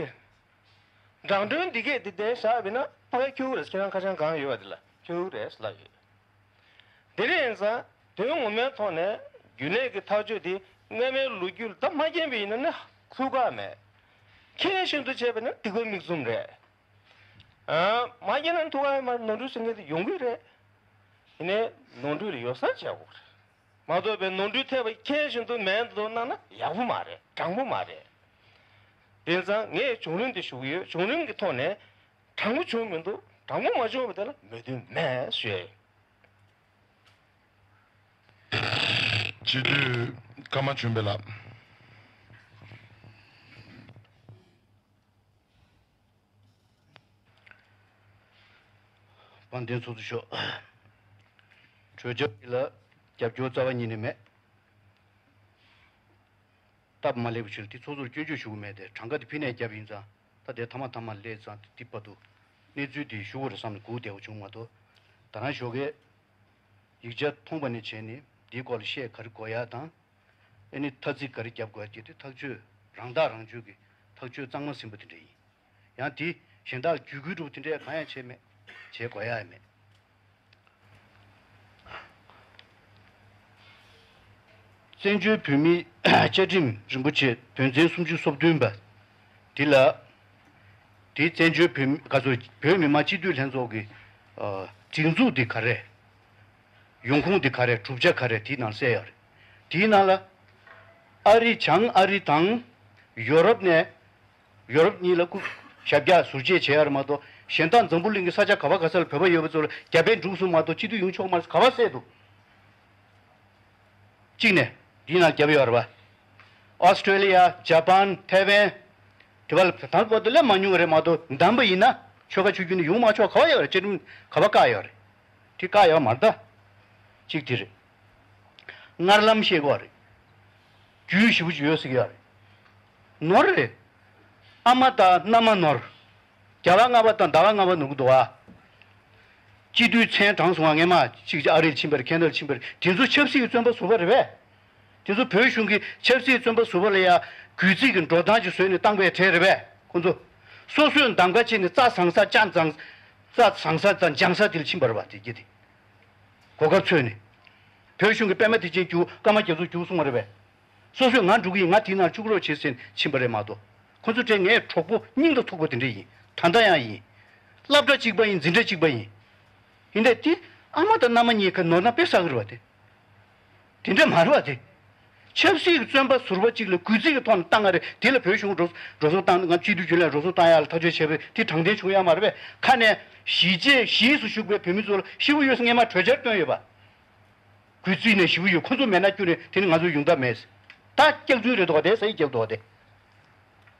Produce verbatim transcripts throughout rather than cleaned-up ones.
འགྲོ་གྲོན་འདི་གས་འདི་གདན་བཞག་པས་ན་ཕ་གི་ཁྱོད་རེད། ཁྱེད་རང་ཁ་བྱང་གང་ཡོད་པ་དེ་ལ་ཁྱོད་རེད་ལབ་ཡོད། དེ་རེད་ཡིན་ཙང་དོན་ངོ་མའི་ཐོག་ནས་རྒྱུན་ལས་ཀྱི་ཐག་གཅོད་དེ་སྔ་མའི་ལོ་རྒྱུས་ལ་ད་མ་མཁྱེན་པ་ཡིན་ན་ནི་ཐུགས་ཁག་མེད། མཁྱེན་བཞིན་དུ་བྱས་པ་ན་སྡིག་པ་མིག་བཙུམ་རེད། ཨ། མ་མཁྱེན་ན་ཐུགས་ཁག་མ་ནོར་འཁྲུལ་ཟེར་མཁན་དེ་ཡོང་གི་རེད། ཡིན་ནའི་ནོར་འཁྲུལ་ལ་ཡོ་བསྲང་བྱེད་དགོས་རེད། མ་གཏོགས་པའི་ནོར་འཁྲུལ་ཐེབས་པ་མཁྱེན་བཞིན་དུ་མེད་འདུག་གནང་ན་ཡག་པོ་མ་རེད། དྲང་པོ་མ་རེད། དེ་ཙང་ངས་བྱུང་རིམ་དེ་ཞུ་གི་ཡོད། བྱུང་རིམ་གྱི་ཐོག་ནས་དྲང་པོ་བྱུང་མི་འདུག་དྲང་པོ་མ་བྱུང་བ་དེ་ལ་མོས་མཐུན་མེད་ཞུ་ཡ་ཡིན། སྤྱི་འཐུས་ཀརྨ་ཆོས་འཕེལ་ལགས། དཔལ་ལྡན་ཚོགས་གཙོ་མཆོག་གྲོས་འཆར་འདི་ལ་རྒྱབ་སྐྱོར་རྩ་བ་ཉིད་ནས་མེད། སྟབས་མ་ལེགས་པའི་ཕྱིར་དེ་ཚོགས་གཙོར་སྐྱོན་བརྗོད་ཞུ་གི་མེད་དེ། གྲངས་ཀ་དེ་ཕི་ནས་བརྒྱབ་ཡིན་ཙང་ད་ལྟའི་མཐའ་མ་མཐའ་མ་སླེབས་ཙང་དེ་བར་དུ་གནས་ཚུལ་དེ་ཞུ་དགོས་རེད་བསམ་ནས་སྒུག་བསྡད་པ་བྱུང་མ་གཏོགས། ད་རང་ཞོགས་ཀས་ཡིག་ཆ་མཐོང་པ་ནས་བྱས་ནས་འདིའི་སྐོར་ལ་བཤད་ག་རེ་དགོས་ཡ་དང་། ཨེ་ནི་ཐ་ཚིག་ག་རེ་བརྒྱབ་དགོས་ཡ་དེ་དེ་ཐག་གཅོད་རང་ཐག་རང་གཅོད་ཀྱི་ཐག་གཅོད་གཙང་མ་ཟིན་པ་དེ་འདྲ་ཡིན། ཡང་དེ་གཞན་དག་བརྒྱུད་སྐུལ་འགྲོ་དེ་འདྲས་གང་ཡང་བྱས་མེད། བྱེད་དགོས་ཡ་ཡང་མེད། བཙན་བྱོལ་བོད་མིའི་བཅའ་ཁྲིམས་རིན་པོ་ཆེ་དོན་ཚན་སུམ་ཅུ་སོ་བདུན་པ་འདི་ལ། དེ་བཙན་བྱོལ་བོད་མི་ག་ཚོད་བོད་མི་མང་སྤྱི་འཐུས་ལྷན་ཚོགས་ཀྱི་ཨ་སྒྲིག་འཛུགས་འདི་ག་རེ། ཡོང་ཁུངས་འདི་ག་རེ། གྲུབ་ཆ་ག་རེ་དེའི་ནང་གསལ་ཡོད་རེད། དེའི་ནང་ལ་ཨ་རི་བྱང་ཨ་རི་དང་ཡོ་རོབ་ནས། ཡོ་རོབ་གཉིས་ལ་སྐུ་ཞབས་བཀྱག་ཟུར་བཅད་བྱེད་ཡ་རེད་མ་གཏོགས། གཞན་དག་འཛམ་བུ་གླིང་གི་ས་ཆ་ག་བ་ག་ས་ལ་བོད་པ་ཡོད་པ་ཚོ་ལ་རྒྱ་བལ་འབྲུག་གསུམ་མ་གཏོགས་སྤྱི་འཐུས་ཡོང་ཆོག་མ་རེད། ག་བ་བསད་འདུག་གཅིག་ནས་འདིའི་ནང་རྒྱབ་ཡོད་རེད་པ། ཨོ་སི་ཀྲོ་ལི་ཡ། ཇ་པན། ཐའེ་ཝན། དེ་བ་ལ་དང་པོ་དེ་ལས་མ་ཉུང་བ་རེད་མ་གཏོགས། འདམ་པ་ཡིན་ན་ཆོལ་ཁ་ཆོས་བརྒྱུད་ནས་ཡོང་མ་ཆོག་ག་བ་ཡོད་རེད། བཅའ་ཁྲིམས་ག་བ་བཀག་ཡོད་རེད། དེ་བཀག་ཡོད་མ་རེད་ད། གཅིག་དེ་རེད། སྔར་ལམ་ཤེས་དགོས་རེད། རྒྱུས་ཞེ་པོ་ཅིག་ཡོད་ཟེར་གྱི་ཡོད་རེད། ནོར་རེད། ཨ་མ་དང་མནའ་མ་ནོར། རྒྱ་ལ་ལྔ་པ་དང་ཟླ་བ་ལྔ་པ་ནོར་གྱི་འདུག་ཨ། སྤྱི་འཐུས་མཚན་དྲངས་སོང་ང་། སྔས་མ་གཅིག་ཨ་རིར་ཕྱིན་པ་རེད། ཁེ་ན་ཌར་ཕྱིན་པ་རེད། དེ་ཚོ་ཆབ་སྲིད་ཀྱི་བཙོན་པ་ཟུར་པ་རེད་པས། དེ་ཚོ་བོད་གཞུང་གིས་ཆབ་སྲིད་བཙོན་པ་ཟུར་པ་ལ་ཡ་གུས་བརྩི་གི་འགྲོ་སྟངས་ཅིག་བཟོས་ནས་བཏང་པའི་གྲས་རེད་པས། ཁོ་ཚོ་སོ་སོས་གདམ་ག་བྱས་ནས་རྩྭ་བཟང་ས་ཅ་བཟང་རྩྭ་བཟང་ས་དང་ལྗང་ས་དེ་ལ་ཕྱིན་པ་རེད་པ། དེ་རྒྱུ་དེ། གོ་སྐབས་འཚོལ་ནས། བོད་གཞུང་གི་པད་མ་བདེ་ཆེན་རྒྱུགས། ཀརྨ་རྒྱ་མཚོ་རྒྱུགས་གསུང་བ་རེད་པས། སོ་སོས་ང་འགྲོ་གི་ཡིན། ང་དེའི་ནང་བཅུག་རོགས་བྱེད་ཟེར་ཕྱིན་པ་རེད་མ་གཏོགས། ཁོ་ཚོ་གྲས་ངའི་གྲོགས་པོ་སྙིང་དང་ཐུག་པ་དེ་འདྲ་ཡིན། ད་ལྟ་ཡང་ཡིན། སློབ་གྲྭ་གཅིག་པ་ཡིན། འཛིན་གྲྭ་གཅིག་པ་ཡིན། ཡིན་དེ་དེ་ཨ་མ་དང་མནའ་མ་གཉིས་ཀ་ནོར་ན་དཔེ་བསགས་ཀྱི་རེད་པ་དེ། དེ་འདྲ་མ་རེད་པ་དེ། ཆབ་སྲིད་ཀྱི་བཙོན་པ་ཟུར་པ་གཅིག་ལ་གུས་བརྩི་གི་ཐོག་ནས་བཏང་ང་རེད། དེ་ལ་བོད་གཞུང་འགྲོ་འགྲོ་སོང་བཏང་། ང་སྤྱི་འཐུས་རྒྱུན་ལས་འགྲོ་སོང་བཏང་ཡག་ལ་ཐག་གཅོད་བྱས་པ་དེ་དྲང་བདེན་བྱུང་ཡག་མ་རེད་པས། ཁ་ནས་གཞིས་བྱེས་གཞིས་སུ་བཞུགས་པའི་བོད་མི་ཚོ་ལ་ཤི་བོ་ཡོད་ཟེར་སྔས་མ་གྲོས་འཆར་བཏོན་ཡོད་པ། གུས་བརྩི་ནས་ཞི་བོ་ཡོད། ཁོ་ཚོ་མེད་ན་སྐྱུར་ནས་དེ་ནི་ང་ཚོ་ཡོང་ཐབས་མེད། ད་སྐྱག་རྫུན་རེད་འདུག་ག་དེ་ས་ཡིག་སྐྱག་འདུག་ག་དེ།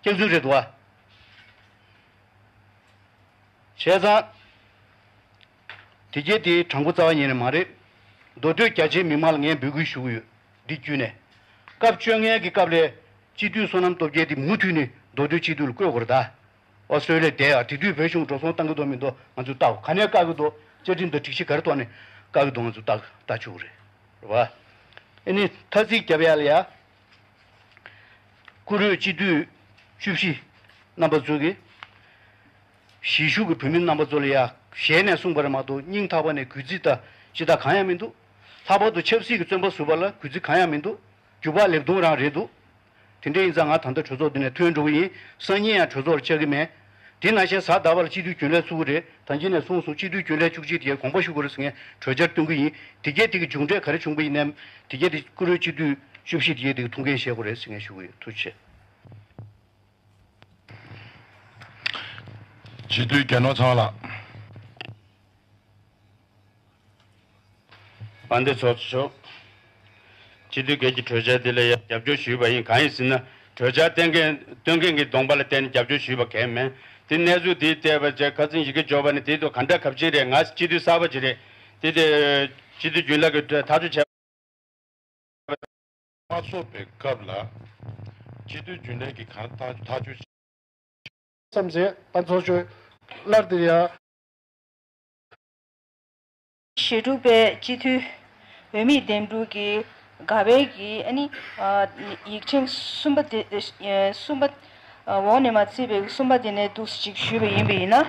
སྐྱག་རྫུན་རེད་འདུག་ག་བྱས་ཙང་། དེ་གྱད་དེ་དྲང་པོ་རྩ་བ་ཉིད་ནས་མ་རེད། མདོ་སྟོད་རྒྱ་ཆེའི་མི་མང་ལ་ངས་འབོད་སྐུལ་ཞུ་གི་ཡོད། འདི་བརྒྱུད་ནས། སྐབས་བཅོ་ལྔའི་གི་སྐབས་ལ་སྤྱི་འཐུས་བསོད་ནམས་སྟོབས་རྒྱལ་དེ་མུ་མཐུད་ནས་མདོ་སྟོད་སྤྱི་འཐུས་ལ་བསྐོས་དགོས་རེད་ད། ཨོ་སི་ཀྲོ་ལི་ཡ་བསྡད་ཡ། དེ་དུས་བོད་གཞུང་འགྲོ་སོང་བཏང་གི་འདུག་མི་འདུག་ང་ཚོས་བལྟ་དགོས། ག་ནས་བཀག་གི་འདུག་བཅའ་ཁྲིམས་དང་སྒྲིག་གཞི་ག་རེ་ཐོག་ནས་བཀག་གི་འདུག་ང་ཚོས་བལྟ་བལྟ་ཆོག་གི་རེད། རེད་བ། ཨེ་ནི་ཐ་ཚིག་རྒྱབ་ཡ་ལ་ཡ། བཀུར་འོས་སྤྱི་འཐུས་བཅུ་བཞི་རྣམ་པ་ཚོ་གིས། གཞིས་བཞུགས་ཀྱི་བོད་མི་རྣམ་པ་ཚོ་ལ་ཡ་ཞལ་ནས་གསུངས་པ་རེད་མ་གཏོགས་སྙིང་ཐག་པ་ནས་གུས་བརྩི་དང་ཅི་དང་གང་ཡང་མི་འདུག་ལྷག་པར་དུ་ཆབ་སྲིད་ཀྱི་བཙོན་པ་ཟུར་པ་ལ་གུས་བརྩི་གང་ཡང་མི་འདུག་རྒྱུག་པ་ལེབ་རྡུང་རང་རེད་འདུག་དེ་འདྲ་ཡིན་ཙང་ང་ད་ལྟ་གྲོས་ཚོགས་འདི་ནས་ཐོན་འགྲོ་གི་ཡིན། སང་ཉིན་ཡང་གྲོས་ཚོགས་ལ་བཅར་གི་མེད། དེ་ནང་བཞིན་གཟའ་ཟླ་བ་ལ་སྤྱི་འཐུས་རྒྱུན་ལས་ཚུགས་ཀྱི་རེད། ད་གིན་ནས་གསུངས་སོང་། སྤྱི་འཐུས་རྒྱུན་ལས་བཅུ་གཅིག་དེ་དགོངས་པ་ཞུ་དགོས་རེད་ཟེར་ངས་གྲོས་འཆར་བཏོན་གི་ཡིན། དེ་གས་དེ་གི་མཇུག་འབྲས་ག་རེ་བྱུང་པ་ཡིན་ནའི་དེ་གས་དེ་བཀུར་འོས་སྤྱི་འཐུས་བཅུ་བཞི་དེ་གས་དེ་གི་ཐུགས་འགན་བཞེས་དགོས་རེད་ཟེར་ངས་ཞུ་གི་ཡོད། ཐུགས་རྗེ་ཆེ། སྤྱི་འཐུས་རྒྱལ་ནོར་ཚང་ལགས། དཔལ་ལྡན་ཚོགས་གཙོ་མཆོག་སྤྱི་འཐུས་སྒེར་གྱི་གྲོས་འཆར་འདི་ལ་ཡང་རྒྱབ་སྐྱོར་ཞུས་པ་ཡིན། གང་ཡིན་ཟེར་ན། གྲོས་འཆར་བཏོན་མཁན་བཏོན་མཁན་གྱི་གདོང་པ་ལ་བལྟས་ནས་རྒྱབ་སྐྱོར་ཞུས་པ་གང་ཡང་མེད། དེ་གནས་ཚུལ་དེ་བལྟས་པ་བྱས་ཁ་སང་ཡི་གེ་འབྱོར་བ་ནི་དེ་ཚོ་ག་འདྲ་གབ་ཆེན་རེད། ང་སྤྱི་འཐུས་གསར་པ་ཅིག་རེད། དེ་དེ་སྤྱི་འཐུས་རྒྱུན་ལས་ཀྱི་ཐག་གཅོད་བྱས། མ་ཚོགས་པའི་སྐབས་ལ་སྤྱི་འཐུས་རྒྱུན་ལས་ཀྱིས་གང་ཐག་ཐག་གཅོད་བྱས། བསམ་ཚེ་ཕན་ཚོགས་ཆོས་སླར་དེ་ཡང་། ཞེ་དྲུག་པའི་སྤྱི་འཐུས་འོས་མི་འདེམས་སྒྲུག་གི་ག་བའི་གི་ཨ་ནི་ཡིག་ཆེན་གསུམ་པ་དེ་གསུམ་པ་ འོག་ནས་མ་བརྩིས་པའི་གསུམ་པ་དེ་ནས་འདུག་སེ་ཅིག་ཞུས་པ་ཡིན་པ་ཡིན་ན།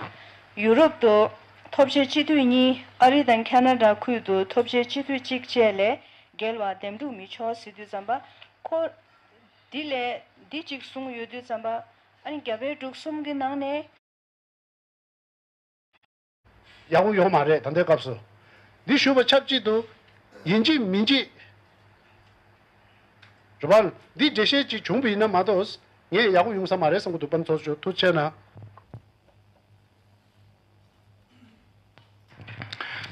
ཡུ་རོབ་ཏུ་ཐོབ་ཆའི་སྤྱི་འཐུས་གཉིས། ཨ་རི་དང་ཁ་ན་ཌ་ཁུལ་དུ་ཐོབ་ཆའི་སྤྱི་འཐུས་གཅིག་བཅས་ལས་བརྒལ་བ་འདེམས་སྒྲུག་མི་ཆོག་ཟེར་དུས་ཙམ་པ། ཁོ་འདི་ལས་འདི་གཅིག་གསུངས་ཡོད་དུས་ཙམ་པ། ཨ་ནི་རྒྱ་བལ་འབྲུག་གསུམ་གྱི་ནང་ནས། ཡག་པོ་ཡོང་མ་རེད། ད་ལྟའི་སྐབས་སུ། འདི་ཞུ་བ་ཆབས་ཅིག་ཏུ་ཡིན་གཅིག་མིན་གཅིག་རེད་པ། འདི་འགྲེལ་བཤད་ཅིག་བྱུང་བ་ཡིན་ན་མ་གཏོགས་ངས་ཡག་པོ་ཡོང་ས་མ་རེད་བསམ་གྱི་འདུག་དཔལ་ལྡན་ཚོགས་གཙོ་མཆོག་ཐུགས་རྗེ་གནང་།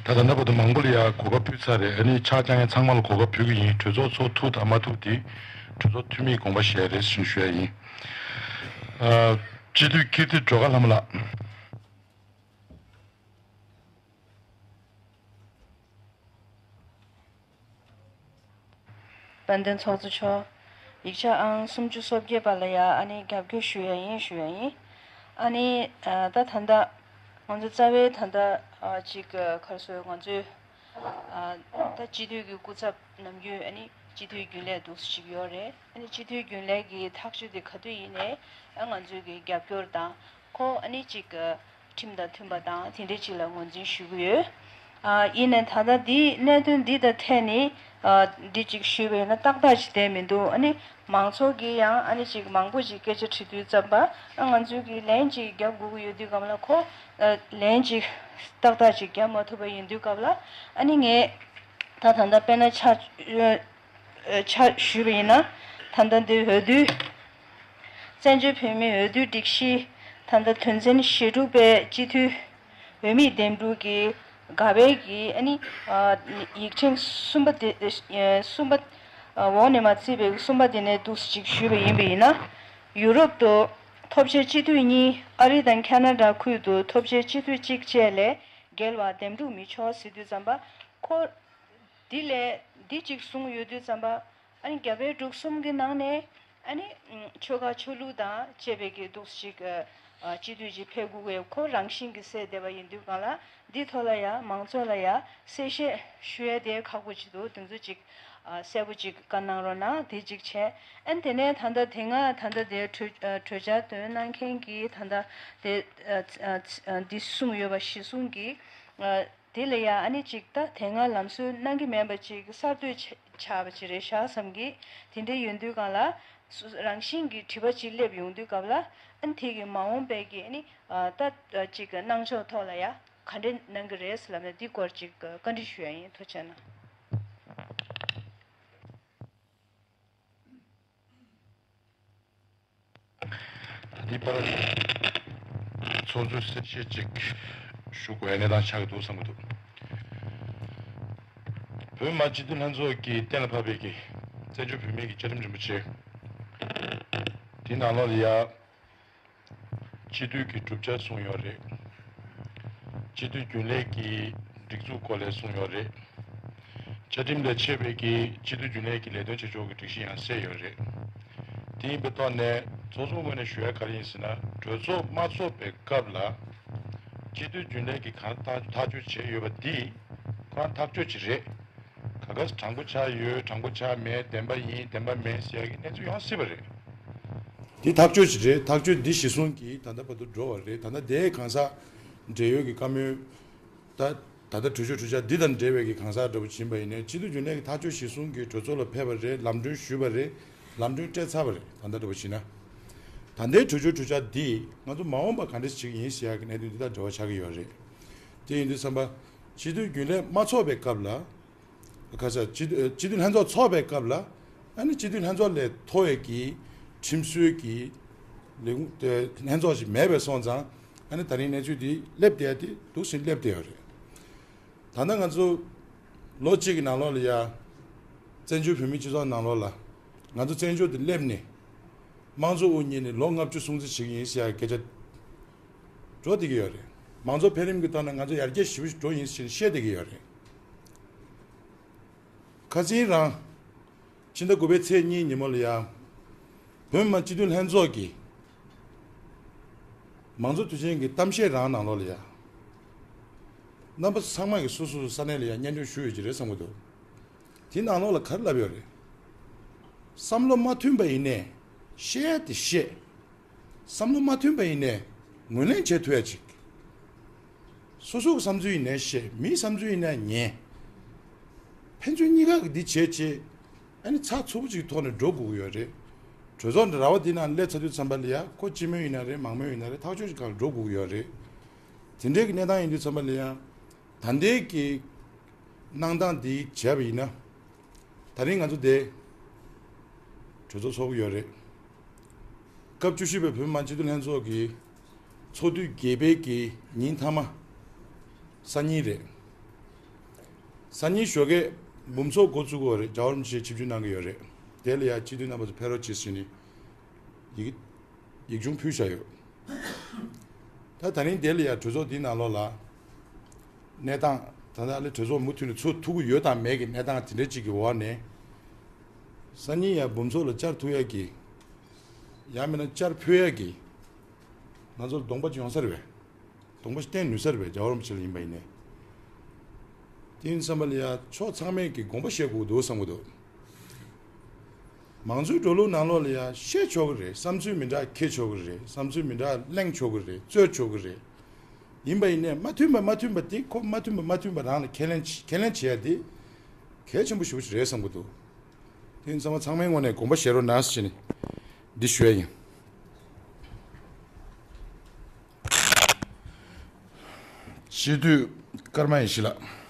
ད་ད་ལྟ་བར་དུ་མང་པོ་ལ་ཡ་གོ་སྐབས་ཕུལ་ཚར་རེད། ཨ་ནི་ཕྱག་རྒྱ་མཁན་ཚང་མ་ལ་གོ་སྐབས་ཕུལ་གྱི་ཡིན། གྲོས་ཚོགས་ཚོགས་ཐུབ་དང་མ་ཐུབ་དེ་གྲོས་ཚོགས་འཐུས་མིའི་དགོངས་པ་བཞེས་རེད་ཞེས་ཞུ་ཡ་ཡིན། ཨ། སྤྱི་འཐུས་ཀིརྟི་སྒྲོལ་དཀར་ལྷ་མོ་ལགས། དཔལ་ལྡན་ཚོགས་གཙོ་མཆོག་ཡིག་ཆ་ཨང་སུམ་ཅུ་སོ་བརྒྱད་པ་ལ་ཡ་ཨ་ནི་རྒྱབ་སྐྱོར་ཞུ་ཡ་ཡིན་ཞུ་ཡ་ཡིན། ཨ་ནི་ཨ་ད་ད་ལྟ་ང་ཚོ་རྩ་བའི་ད་ལྟ་ཨ་ཅིག་ཨ་ག་རེ་ཟེར། ང་ཚོའི་ཨ་ད་སྤྱི་འཐུས་ཀྱི་སྐུ་ཚབ་ནམ་རྒྱུན་ཨ་ནི་སྤྱི་འཐུས་རྒྱུན་ལས་འདུག་སེ་ཅིག་ཡོད་རེད། ཨ་ནི་སྤྱི་འཐུས་རྒྱུན་ལས་ཀྱི་ཐག་གཅོད་དེ་ག་དུས་ཡིན་ནའི་ཨ་ང་ཚོའི་གི་རྒྱབ་སྐྱོར་དང་། ཁོ་ཨ་ནི་ཅིག་ཨ་ཁྲིམས་དང་མཐུན་པ་དང་དེ་འདྲའི་ཅིག་ལ་ངོས་འཛིན་ཞུ་གི་ཡོད། ཨ་ཡིན་ནའི་ད་ལྟ་འདི་གནད་དོན་འདི་དང་འཐད་ནས་ཨ་འདི་ཅིག་ཞུས་པ་ཡིན་ན་ཏག་ཏག་ཅིག་བསྡད་མི་འདུག་ཨ་ནི་མང་ཚོགས་ཀྱིས་ཡང་ཨ་ནི་ཅིག་མང་པོ་ཅིག་སྐད་ཆ་དྲི་དུས་ཙམ་པ། ཨ་ང་ཚོས་ཀྱི་ལན་ཅིག་རྒྱབ་དགོས་ཀྱི་ཡོད་དུས་སྒང་ལ་ཁོ་ཨ་ལན་ཅིག་ཏག་ཏག་ཅིག་རྒྱབ་མ་ཐུབ་པ་ཡིན་དུས་སྐབས་ལ། ཨ་ནི་ངས་ད་ད་ལྟ་དཔེར་ན་ཆ་ཆ་ཞུས་པ་ཡིན་ན། ད་ལྟ་འདི་འོས་བསྡུ། བཙན་བྱོལ་བོད་མིའི་འོས་བསྡུ་སྒྲིག་གཞི་ད་ལྟ་དོན་ཚན་ཞེ་དྲུག་པའི་སྤྱི་འཐུས་འོས་མིའི་འདེམས་སྒྲུག་གི་ག་བའི་གི་ཨ་ནི་ཡིག་ཕྲེང་གསུམ་པ་དེ་གསུམ་པ། འོག་ནས་མ་བརྩིས་པའི་གསུམ་པ་དེ་ནས་འདུག་སེ་ཅིག་ཞུས་པ་ཡིན་པ་ཡིན་ན། ཡུ་རོབ་ཏུ་ཐོབ་ཆའི་སྤྱི་འཐུས་གཉིས། ཨ་རི་དང་ཁ་ན་ཌ་ཁུལ་དུ་ཐོབ་ཆའི་སྤྱི་འཐུས་གཅིག་བཅས་ལས་བརྒལ་བ་འདེམས་སྒྲུག་མི་ཆོག་ཟེར་དུས་ཙམ་པ། ཁོ་འདི་ལས་འདི་གཅིག་གསུངས་ཡོད་དུས་ཙམ་པ། ཨ་ནི་རྒྱ་བལ་འབྲུག་གསུམ་གྱི་ནང་ནས་ཨ་ནི་ཆོལ་ཁ་ཆོས་ལུགས་དང་བཅས་པའི་གི་འདུག་ཅིག་ཨ་སྤྱི་འཐུས་ཅིག་ཕེབས་དགོས་པའི་ཁོ་རང་བཞིན་གྱི་གསལ་བསྡད་པ་ཡིན་དུས་སྒང་ལ། འདི་ཐོག་ལ་ཡ་མང་ཚོགས་ལ་ཡ་གསལ་བཤད་ཞུ་ཡ་དེ་ཁག་པོ་ཅིག་འདུག་དེ་ཚོ་ཅིག་ཨ་གསལ་པོ་ཅིག་བཀའ་གནང་རོགས་གནང་། དེ་གཅིག་བྱས། ཨ་ནི་དེ་ནས་ད་ལྟ་དེ་སྔ་ད་ལྟ་དེ་གྲོས་ཨ་གྲོས་འཆར་འདོན་གནང་མཁན་གྱིས་ད་ལྟ་དེ་ཨ་ཨ་ཨ་འདི་གསུངས་ཡོད་པ་གཞིར་བཟུང་གིས། ཨ་དེ་ལ་ཡ་ཨ་ནི་ཅིག་ད་དེ་སྔ་ལམ་སྲོལ་གནང་གི་མེད་པ་ཅིག་གསར་གཏོད་ཆ་ཆགས་པ་ཅིག་རེད་ཤག་བསམ་གི། དེ་འདྲ་ཡོང་དུས་སྒང་ལ་སུ་རང་བཞིན་གྱི་དྲི་བ་ཅིག་སླེབས་ཡོང་དུས་སྐབས་ལ། ཨ་ནི་དེ་གི་མ་འོངས་པའི་གི་ཨ་ནི་ཨ་ད་ཅིག་གནང་ཕྱོགས་ཐོག་ལ་ཡ་ག་འདྲ་གནང་གི་རེད་ལབ་ན། འདི་སྐོར་ཅིག་བཀའ་འདྲི་ཞུ་ཡ་ཡིན། ཐུགས་རྗེ་གནང་། འདི་པར་ཚོགས་གཙོས་གསལ་བཤད་ཅིག་ཞུ་དགོས་ཡ་གནས་སྟངས་ཆགས་ཀྱི་འདུག་བསམ་གྱི་འདུག་བོད་མི་མང་སྤྱི་འཐུས་ལྷན་ཚོགས་ཀྱིས་གཏན་ལ་ཕབ་པའི་གི་བཙན་བྱོལ་བོད་མིའི་གི་བཅའ་ཁྲིམས་རིན་པོ་ཆེ་དེའི་ནང་ལོགས་ལ་ཡ། སྤྱི་འཐུས་ཀྱི་གྲུབ་ཆ་གསུངས་ཡོད་རེད། སྤྱི་འཐུས་རྒྱུན་ལས་ཀྱི་སྒྲིག་འཛུགས་སྐོར་ལ་གསུངས་ཡོད་རེད། བཅའ་ཁྲིམས་ལས་ཆད་པའི་གི་སྤྱི་འཐུས་རྒྱུན་ལས་ཀྱི་ལས་དོན་བྱེད་ཕྱོགས་ཀྱི་སྒྲིག་གཞི་ཡང་གསལ་ཡོད་རེད། དེ་ཡིན་པའི་ཐོག་ནས་ཚོགས་གཙོ་ངོས་ནས་ཞུ་ཡ་ག་རེ་ཡིན་ཟེར་ན། གྲོས་ཚོགས་མ་ཚོགས་པའི་སྐབས་ལ་སྤྱི་འཐུས་རྒྱུན་ལས་ཀྱིས་གང་ཐག་ཐག་གཅོད་བྱས་ཡོད་པ་འདི་ཁོ་རང་ཐག་གཅོད་ཅིག་རེད། ག་ག་དྲང་པོ་ཆགས་ཡོད་དྲང་པོ་ཆགས་མེད། བདེན་པ་ཡིན་བདེན་པ་མིན་ཟེར་ཡ་གི་གནས་ཚུལ་ཡོང་སྲིད་པ་རེད། འདི་ཐག་གཅོད་ཅིག་རེད། ཐག་གཅོད་འདི་གཞི་བཟུང་གིས་ད་ལྟ་བར་དུ་འགྲོ་བ་རེད། ད་ལྟ་དེའི་གང་ཟག་འབྲེལ་ཡོད་ཀྱི་བཀའ་མོལ། ད་ད་ལྟ་གྲོས་ཆོད་གྲོས་འཆར་འདི་དང་འབྲེལ་བའི་གི་གང་ཟག་འདྲ་པོ་ཕྱིན་པ་ཡིན་ནའི་སྤྱི་འཐུས་རྒྱུན་ལས་ཀྱི་ཐག་གཅོད་གཞི་བཟུང་གིས་གྲོས་ཚོགས་ལ་ཕེབས་པ་རེད། ལམ་གྲོན་ཞུས་པ་རེད། ལམ་གྲོན་སྤྲད་ཚར་བ་རེད། ད་ལྟ་འདྲ་པོ་ཕྱིན་ན། ད་ལྟའི་གྲོས་ཆོད་གྲོས་འཆར་འདིས་ང་ཚོ་མ་འོངས་པ་ག་འདྲ་ཞིག་ཡིན་ཟེར་ཡ་གི་གནད་དོན་འདི་དང་འབྲེལ་བ་ཆགས་ཀྱི་ཡོད་རེད། དེ་ཡིན་དུས་ཙམ་པ་སྤྱི་འཐུས་རྒྱུན་ལས་མ་ཚོགས་པའི་སྐབས་ལ། ཁ་ས་སྤྱི་འཐུས་སྤྱི་འཐུས་ལྷན་ཚོགས་ཚོགས་པའི་སྐབས་ལ། ཨ་ནི་སྤྱི་འཐུས་ལྷན་ཚོགས་ལས་མཐོ་བའི་གི་ཁྲིམས་སྲོལ་གྱི་ལས་ཁུངས་དེ་ལྷན་ཚོགས་ཤིག་མེད་པའི་སོང་ཙང་། ཨ་ནི་ད་རིང་གནས་ཚུལ་འདི་སླེབས་བསྡད་དེ་འདུག་ཟིན་སླེབས་བསྡད་ཡོད་རེད། ད་ལྟ་ང་ཚོ་ལོ་གཅིག་གི་ནང་ལོགས་ལ་ཡ། བཙན་བྱོལ་བོད་མིའི་སྤྱི་ཚོགས་ནང་ལོགས་ལ་ང་ཚོ་བཙན་བྱོལ་དུ་སླེབས་ནས་དམངས་གཙོ་དབུ་བརྙེས་ནས་ལོ་ལྔ་བཅུ་སྲུང་བརྩི་བྱེད་ཀྱི་ཡིན་ཟེར་ཡ་སྐད་ཆ་འགྲོ་བསྡད་ཀྱི་ཡོད་རེད། མང་གཙོ་འཕེལ་རིམ་གྱི་ཐོག་ནས་ང་ཚོ་ཡར་རྒྱས་ཞེ་པོ་ཞིག་འགྲོ་ཡིན་ཟེར་བཤད་བསྡད་ཀྱི་ཡོད་རེད། ཁ་སང་རང་ཕྱི་ཟླ་དགུ་པའི་ཚེས་གཉིས་ཉིན་མོ་ལ་ཡ། བོད་མི་མང་སྤྱི་འཐུས་ལྷན་ཚོགས་ཀྱི་མང་གཙོ་དུས་ཆེན་གྱི་གཏམ་བཤད་རང་ནང་ལོགས་ལ་ཡ། རྣམ་པ་ཚང་མ་གིས་སོ་སོ་སོ་ས་གནས་ལ་ཡ་སྙན་སྒྲོན་ཞུས་ཡོད་ཀྱི་རེད་བསམ་གྱི་འདུག་དེའི་ནང་ལོགས་ལ་ག་རེ་ལབ་ཡོད་རེད། བསམ་བློ་མ་མཐུན་པ་ཡིན་ནའི་བཤད་དེ་བཤད། བསམ་བློ་མ་མཐུན་པ་ཡིན་ནའི་ངོས་ལེན་བྱེད་ཐུབ་ཡ་ཅིག་སོ་སོ་གི་བསམ་ཚུལ་ཡིན་ནའི་བཤད། མིའི་བསམ་ཚུལ་ཡིན་ནའི་ཉན། ཕན་ཚུན་གཉིས་ཀ་གི་འདི་བྱས་བྱས། ཨ་ནི་ཚགས་ཚུད་པོ་ཅིག་ཐོག་ནས་འགྲོ་དགོས་ཀྱི་ཡོད་རེད། གྲོས་ཚོགས་འདི་ར་བ་འདི་ནང་སླེབས་ཚར་དུས་ཙམ་པ་ལ་ཡ་ཁོ་སྤྱི་མོས་ཡིན་ན་རེད། མང་མོས་ཡིན་ན་རེད། ཐག་གཅོད་ཅིག་སྒང་འགྲོ་དགོས་ཀྱི་ཡོད་རེད། དེ་འདྲའི་གི་གནས་སྟངས་ཡིན་དུས་ཙམ་པ་ལ་ཡ། ད་ལྟའི་གི་གནང་སྟངས་འདི་བྱས་པ་ཡིན་ན། ད་རིང་ང་ཚོ་དེ་གྲོས་ཚོགས་ཚོགས་ཀྱི་ཡོད་རེད། སྐབས་བཅུ་བཞི་པའི་བོད་མི་མང་སྤྱི་འཐུས་ལྷན་ཚོགས་ཀྱི་ཚོགས་དུས་བརྒྱད་པའི་གི་ཉིན་མཐའ་མ། སང་ཉིན་རེད། སང་ཉིན་ཞོགས་ཀས་འབུམ་ཚོགས་འགོ་བཙུགས་ཀྱི་ཡོད་རེད། རྒྱལ་བ་རིན་པོ་ཆེ་ཆིབས་བསྒྱུར་གནང་གི་ཡོད་རེད། དེ་ལ་ཡང་སྤྱི་འཐུས་རྣམ་པ་ཚོ་ཕེབས་རོགས་གྱིས་ཟེར་ནས་ཡིག་ཡིག་ཆུང་ཕུལ་བཞག་ཡོད། ད་ད་རིང་དེ་ལ་ཡང་གྲོས་ཚོགས་འདིའི་ནང་ལོགས་ལ་གནས་སྟངས། ད་ལྟ་ལས་གྲོས་ཚོགས་མུ་མཐུད་ནས་ཚོགས་ཐུབ་ཀྱི་ཡོད་དང་མེད་ཀྱི་གནས་སྟངས་དེ་འདྲ་ཅིག་གི་འོག་ནས། སང་ཉིན་ཡང་འབུམ་ཚོགས་ལ་བཅར་ཐུབ་ཡ་གི། ཡང་མིན་ན་བཅར་ཕོད་ཡ་གི། ང་ཚོར་གདོང་པ་ཅིག་ཡོང་ས་རེད་པས། གདོང་པ་ཞིག་བསྟན་ནུས་ས་རེད་པས། རྒྱལ་བ་རིན་པོ་ཆེ་ལ་ཡིན་པ་ཡིན་ནའི། དེ་ཡིན་བསམ་པ་ལ་ཡ་ཕྱོགས་ཚང་མས་ཀྱི་དགོངས་པ་བཞེས་དགོས་འདུག་བསམ་གྱི་འདུག་མང་གཙོའི་འགྲོ་ལུགས་ནང་ལོགས་ལ་ཡ་བཤད་ཆོག་གི་རེད། བསམ་ཚུལ་མི་འདྲ་འཁྱེར་ཆོག་གི་རེད། བསམ་ཚུལ་མི་འདྲ་གླེང་ཆོག་གི་རེད། རྩོད་ཆོག་གི་རེད། ཡིན་པ་ཡིན་ནའི་མ་མཐུན་པ་མ་མཐུན་པ་དེ་ཁོ་མ་མཐུན་པ་མ་མཐུན་པ་རང་ལ་ཁས་ལེན་ཁས་ལེན་བྱེད་ཡ་དེ་གལ་ཆེན་པོ་ཞེ་པོ་ཞིག་རེད་བསམ་གྱི་འདུག་དེ་ཡིན་ཚང་མ་ཚང་མའི་ངོས་ནས་དགོངས་པ་བཞེས་རོགས་གནང་ཟེར་ནས་འདི་ཞུ་ཡ་ཡིན། སྤྱི་འཐུས་ཀརྨ་ཡེ་ཤེས་ལགས།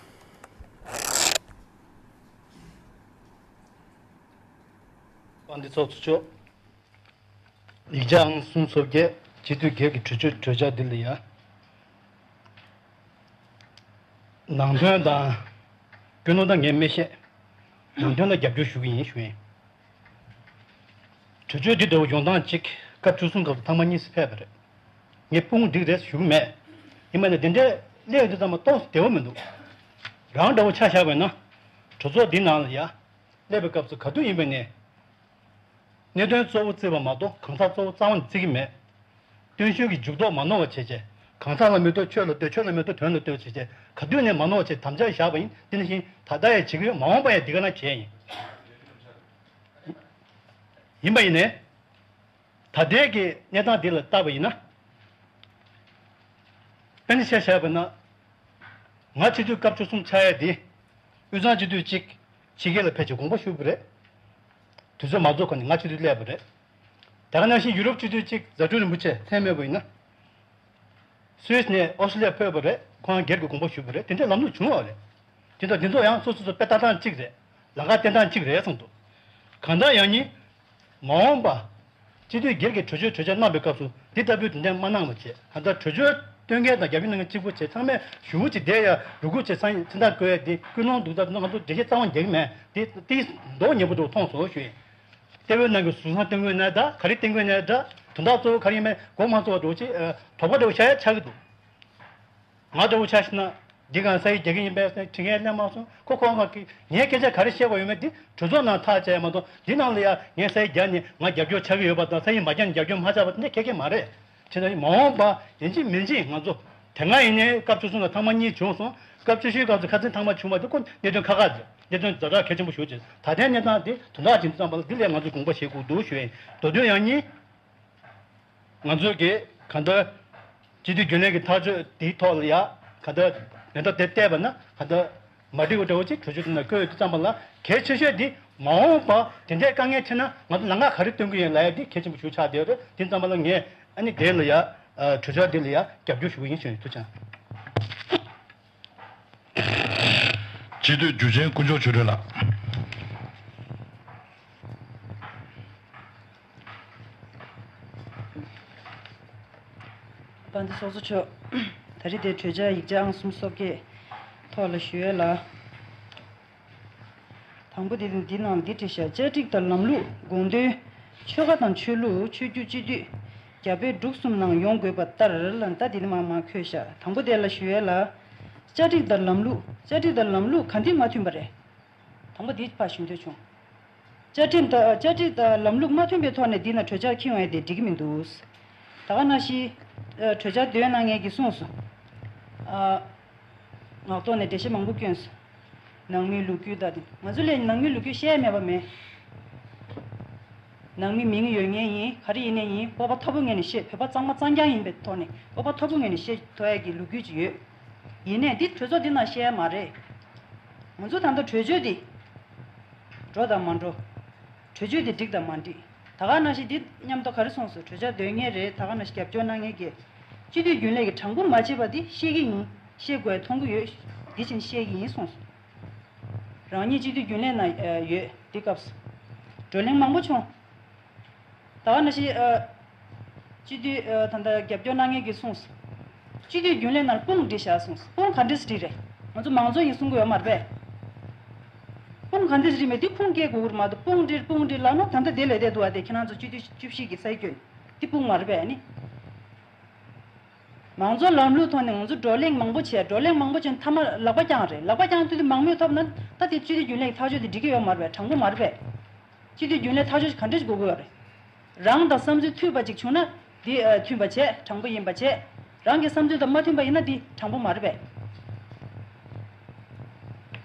དཔལ་ལྡན་ཚོགས་གཙོ་མཆོག་ཡིག་ཆ་ཨང་གསུམ་སོ་བརྒྱད། སྤྱི་འཐུས་སྒེར་གྱི་གྲོས་ཆོད་གྲོས་འཆར་འདི་ལ་ཡ། ནང་དོན་དང་། ཀུན་སློང་དང་ངས་མི་ཤེས། ནང་དོན་ལ་རྒྱབ་སྐྱོར་ཞུ་གི་ཡིན་ཞུ་ཡིན། གྲོས་ཆོད་འདི་འདྲ་བོ་ཡོང་སྟངས་གཅིག་སྐབས་བཅུ་གསུམ་སྐབས་སུ་ཐེངས་མ་གཉིས་སུ་ཕེབས་པ་རེད། ངས་དཔུང་འགྲིག་རེད་ཞུ་གི་མེད། ཡིན་པ་ནས་འདི་འདྲའི་སླེབས་དུས་ཙམ་པ་ཏོག་ཙམ་བདེ་བོ་མི་འདུག་རང་འདྲ་བོ་ཆ་བཞག་པ་ཡིན་ན། གྲོས་ཚོགས་འདི་ནང་ལ་ཡ། སླེབས་པའི་སྐབས་སུ་ག་དུས་ཡིན་པ་ནས། གནད་དོན་གཙོ་བོ་བརྩིས་པ་མ་གཏོགས་གང་ཟག་གཙོ་བོ་རྩ་བ་ནས་བརྩི་གི་མེད། སྟོན་ཤུགས་ཀྱི་འཇུག་ལྡོག་མ་ནོར་བ་བྱས་བྱས། གང་ཟག་ལ་མི་ལྟོས་ཆོས་ལ་ལྟོས། ཆོས་ལ་མི་ལྟོས་དོན་ལ་ལྟོས་བྱས་བྱས། ག་དུས་ནས་མ་ནོར་བ་བྱས་དམ་བཅའ་བཞག་པ་ཡིན། དེ་ནང་བཞིན་ད་ལྟ་ཡང་བྱེད་ཀྱི་ཡོད། མ་འོངས་པ་ཡང་འདི་ག་ནང་བྱས་ཡིན། ཡིན་པ་ཡིན་ནའི། ད་ལྟའི་གི་གནས་སྟངས་འདི་ལ་བལྟས་པ་ཡིན་ན། དཔེར་ན་ཆ་བཞག་པ་ན། ང་སྤྱི་འཐུས་སྐབས་བཅུ་གསུམ་ཆགས་ཡ་འདི། དབུས་གཙང་སྤྱི་འཐུས་གཅིག་ཕྱི་རྒྱལ་ལ་ཕེབས་བྱས་དགོངས་པ་ཞུས་པ་རེད། དུས་ཚོད་མ་རྫོགས་གོང་ནས་ང་སྤྱི་འཐུས་སླེབས་པ་རེད། དེ་ག་ནང་བཞིན་ཡུ་རོབ་སྤྱི་འཐུས་གཅིག་ཛ་དྲུག་རིན་པོ་ཆེ་མཚན་སྨོས་པ་ཡིན་ན། སུད་སི་ནས་ཨོ་སི་ཀྲི་ལི་ཡ་ཕེབས་པ་རེད། ཁོང་སྒེར་གྱི་དགོངས་པ་ཞུས་པ་རེད། དེ་འདྲའི་ལམ་ལུགས་བྱུང་བ་རེད། དེ་དང་དེ་ཚོ་ཡང་སོ་སོ་སོ་དཔེ་ལྟ་སྟངས་གཅིག་རེད། ལམ་ཁ་བསྟན་སྟངས་གཅིག་རེད་གསུངས་འདུག་གང་ལྟར་ཡང་ནི། མ་འོངས་པ། སྤྱི་འཐུས་སྒེར་གྱི་གྲོས་ཆོད་གྲོས་འཆར་གནང་བའི་སྐབས་སུ་འདི་ལྟ་བུའི་དོན་ཚན་མ་གནང་བ་བྱས། གང་ལྟར་གྲོས་ཆོད་སྟོན་མཁན་དང་རྒྱབ་སྐྱོར་གནང་མཁན་གཅིག་པུ་བྱས། ཚང་མས་ཞུ་བོ་ཅིག་བསྡད་ཡ་རུ་ཁུག་བྱས། ཚང་མས་མཚན་རྟགས་བཀོད་ཡ་འདི་ཀུན་སློང་འདུག་ད་ང་ཚོ་འགྲེལ་བཤད་རྩ་བ་རྒྱག་གི་མེད། འདི་ཏིས་མདོག་ཉེས་པོ་འདུག་མཐོང་སོང་ཞུ་ཡིན། ལྟེ་བའི་ནང་གི་ཟུར་ཟ་སྟོན་གྱི་ཡོད་ན་འདྲ། ག་རེ་སྟོན་གྱི་ཡོད་ན་འདྲ། དོན་དག་གཙོ་བོ་ག་རེ་ཡིན་མིན་མགོ་མ་ཚོས་པ་འདྲ་བོ་ཅིག་དོགས་པ་འདྲ་བོ་ཤར་ཡ་ཆགས་ཀྱི་འདུག་ང་འདྲ་བོ་ཆ་བཞག་ན། འདི་གང་ས་ཡིག་རྒྱག་གི་ཡིན་པས་ཟེར་དྲི་མཁན་སླེབས་མ་སོང་། ཁོ་ཁོ་ང་གི་ངས་སྐད་ཆ་ག་རེ་བཤད་དགོས་ཡོད་མེད་འདི་གྲོས་ཚོགས་ནང་ཐག་བཅད་ཡ་མ་གཏོགས། འདི་ནང་ལ་ཡ་ངས་ས་ཡིག་རྒྱག་ནས་ང་རྒྱབ་སྐྱོར་ཆགས་ཀྱི་ཡོད་པ་དང་། ས་ཡིག་མ་རྒྱག་ནས་རྒྱབ་སྐྱོར་མ་ཆགས་པ་དེ་འདྲ་ཁེ་ཁེ་མ་རེད། བྱས་ཙང་མ་འོངས་པ་ཡིན་གཅིག་མིན་གཅིག་ང་ཚོ་དེ་སྔ་ཡིན་ནའི་སྐབས་བཅུ་གསུམ་ལ་ཐེངས་མ་གཉིས་བྱུང་སོང་། སྐབས་བཅུ་བཞིའི་སྐབས་སུ་ཁ་སང་ཐེངས་མ་བྱུང་བ་དེ་ཁོ་གནད་དོན་ཁག་ཁག་རེད། གནད་དོན་ཛ་དྲག་གལ་ཆེན་པོ་ཞེ་པོ་ཅིག་ད་ལྟའི་གནས་སྟངས་དེ་དོན་དག་ཅིག་བརྩམས་པ་ལ་འདི་ལས་ང་ཚོས་དགོངས་པ་བཞེས་དགོས་འདུག་ཞུ་ཡིན། མདོ་དོན་ཡང་ནི། ང་ཚོས་ཀྱི་གང་ལྟར་སྤྱི་འཐུས་རྒྱུན་ལས་ཀྱི་ཐག་གཅོད་དེའི་ཐོག་ལ་ཡ་གང་ལྟར་མེ་མདའ་དེ་བལྟས་པ་ན། གང་ལྟར་མ་འགྲིག་པ་འདྲ་བོ་ཅིག་གྲོས་ཆོད་དེ་ནང་བཀོད་ཡོད་དུས་ཙམ་པ་ལ། གལ་ཆེ་ཤོས་དེ་མ་འོངས་པ་དེ་འདྲའི་དཀའ་ངལ་འཕྲད་ན་ང་ཚོ་ལམ་ཁ་ག་རེ་སྟོན་གྱི་ཡོད་ལབ་ཡ་དེ་གལ་ཆེན་པོ་ཞིག་ཆགས་བསྡད་ཡོད་རེད། དེ་ཙམ་པ་ལ་ངས་ཨ་ནི་དེ་ལ་ཡ་གྲོས་འཆར་དེ་ལ་ཡ་རྒྱབ་སྐྱོར་ཞུ་གི་ཡིན་ཞུ་ཡིན། ཐུགས་རྗེ་ཆེ། སྤྱི་འཐུས་འཇུ་ཆེན་དཀོན་མཆོག་ཆོས་སྒྲོན་ལགས། དཔལ་ལྡན་ཚོགས་གཙོ་མཆོག་ད་རེས་དེ་གྲོས་འཆར་ཡིག་ཆ་ཨང་གསུམ་སོ་བརྒྱད་ཐོག་ལ་ཞུ་ཡས་ལ། དང་པོ་དེ་འདི་ནང་འདི་བྲིས་ཤག་བཅའ་སྒྲིག་དང་ལམ་ལུགས། དགོངས་དོན། ཆོལ་ཁ་དང་ཆོས་ལུགས། ཆོས་བརྒྱུད་སྤྱི་འཐུས། རྒྱ་བོད་འབྲུག་གསུམ་ནང་ཡོང་དགོས་པ་ལྟར་ལ། ད་འདི་ནི་མ་མ་འཁོད་ཤག་དང་པོ་དེ་ལ་ཞུ་ཡས་ལ། བཅའ་སྒྲིག་དང་ལམ་ལུགས། བཅའ་སྒྲིག་དང་ལམ་ལུགས་ག་འདི་མ་མཐུན་པ་རེད། དང་པོ་འདི་ཕར་ཞུ་འདོད་བྱུང་། བཅའ་ཁྲིམས་དང་བཅའ་སྒྲིག་དང་ལམ་ལུགས་མ་མཐུན་པའི་ཐོག་ནས་འདི་ན་གྲོས་འཆར་འཁྱེར་ཡོང་ཡས་དེ་འགྲིག་གི་མི་འདུག་ད་ག་ནང་བཞིན། ཨ། གྲོས་འཆར་འདོན་གནང་མཁན་གྱིས་གསུངས་སོང་། ཨ། ངག་ཐོག་ནས་འགྲེལ་བཤད་མང་པོ་བསྐྱོན་སོང་། ནང་མིའི་ལོ་རྒྱུས་དང་དེ། ང་ཚོ་ལས་ནང་མིའི་ལོ་རྒྱུས་བཤད་ཡས་མེད་པ་མེད། ནང་མི་མིང་ཡོད་མཁན་ཡིན། ག་རེ་ཡིན་ནའི་ཡིན། སྤོབས་པ་མཐོ་པོ་ངང་ནས་བཤད། བོད་པ་གཙང་མ་གཙང་རྐྱང་ཡིན་པའི་ཐོག་ནས་སྤོབས་པ་མཐོ་པོ་ངང་ནས་བཤད་ཐུབ་ཡ་གི་ལོ་རྒྱུས་ཅིག་ཡོད། ཡིན་ནའི་འདི་གྲོས་ཚོགས་འདི་ནང་བཤད་ཡ་མ་རེད། ང་ཚོ་ད་ལྟ་གྲོས་ཆོད་འདི་འགྲོ་དང་མ་འགྲོ། གྲོས་ཆོད་འདི་འགྲིག་དང་མ་འགྲིག། ད་ག་ནང་བཞིན་འདི་མཉམ་དུ་ག་རེ་གསུངས་སོང་། གྲོས་འཆར་འདོན་མཁན་རེད། ད་ག་ནང་བཞིན་རྒྱབ་སྐྱོར་གནང་མཁན་གྱི་སྤྱི་འཐུས་རྒྱུན་ལས་ཀྱི་དྲང་པོ་མ་བྱས་པ་འདི་ཤེས་ཀྱི་ཡིན། ཤེས་དགོས། མཐོང་གི་ཡོད། འདི་བཞིན་བཤད་ཀྱི་ཡིན་གསུངས་སོང་། རང་ཉིད་སྤྱི་འཐུས་རྒྱུན་ལས་ནང་ཡོད། འདི་སྐབས་སུ་བགྲོ་གླེང་མང་པོ་བྱུང་། ད་ག་ནང་བཞིན་ཨ། སྤྱི་འཐུས་ཨ། ད་ལྟ་རྒྱབ་སྐྱོར་གནང་མཁན་གྱིས་གསུངས་སོང་། སྤྱི་འཐུས་རྒྱུན་ལས་ནང་དཔུང་སྒྲིག་བཞག་གསུངས་སོང་། དཔུང་ག་འདྲས་སྒྲིག་རེད། ང་ཚོ་མང་གཙོ་ཡིན་གསུང་གི་ཡོད་མ་རེད་པས། དཔུང་ག་འདྲས་སྒྲིག་མེད་དེ་ཁུངས་སྐྱེལ་དགོས་ཀྱི་རེད་མ་གཏོགས། དཔུང་སྒྲིག་དཔུང་སྒྲིག་ལབ་ན་ད་ལྟ་དེ་ལས་བསྡད་འདུག་པ། དེ་ཁྱེད་རང་ཚོ་སྤྱི་འཐུས་བཅུ་བཞི་གི་སྲས་སྐྱོན་དེ་དཔུང་མ་རེད་པས་ནི། མང་གཙོ་ལམ་ལུགས་ཐོག་ནས་ང་ཚོ་བགྲོ་གླེང་མང་པོ་བྱས། བགྲོ་གླེང་མང་པོ་བྱས་ནས་མཐའ་མ་ལག་པ་བརྐྱངས་རེད། ལག་པ་བརྐྱངས་དུས་དེ་མང་མོས་ཐོབ་ན་ད་དེ་སྤྱི་འཐུས་རྒྱུན་ལས་ཀྱི་ཐག་གཅོད་དེ་འགྲིག་གི་ཡོད་མ་རེད་པས། དྲང་པོ་མ་རེད་པས། སྤྱི་འཐུས་རྒྱུན་ལས་ཐག་གཅོད་ག་འདྲས་དགོས་ཀྱི་ཡོད་རེད། རང་དང་བསམ་ཚུལ་མཐུན་པ་ཅིག་བྱུང་ན་དེ་ཨ། མཐུན་པ་བྱས། དྲང་པོ་ཡིན་པ་བྱས། རང་གི་བསམ་ཚུལ་དང་མ་མཐུན་པ་ཡིན་ན་དེ་དྲང་པོ་མ་རེད་པས།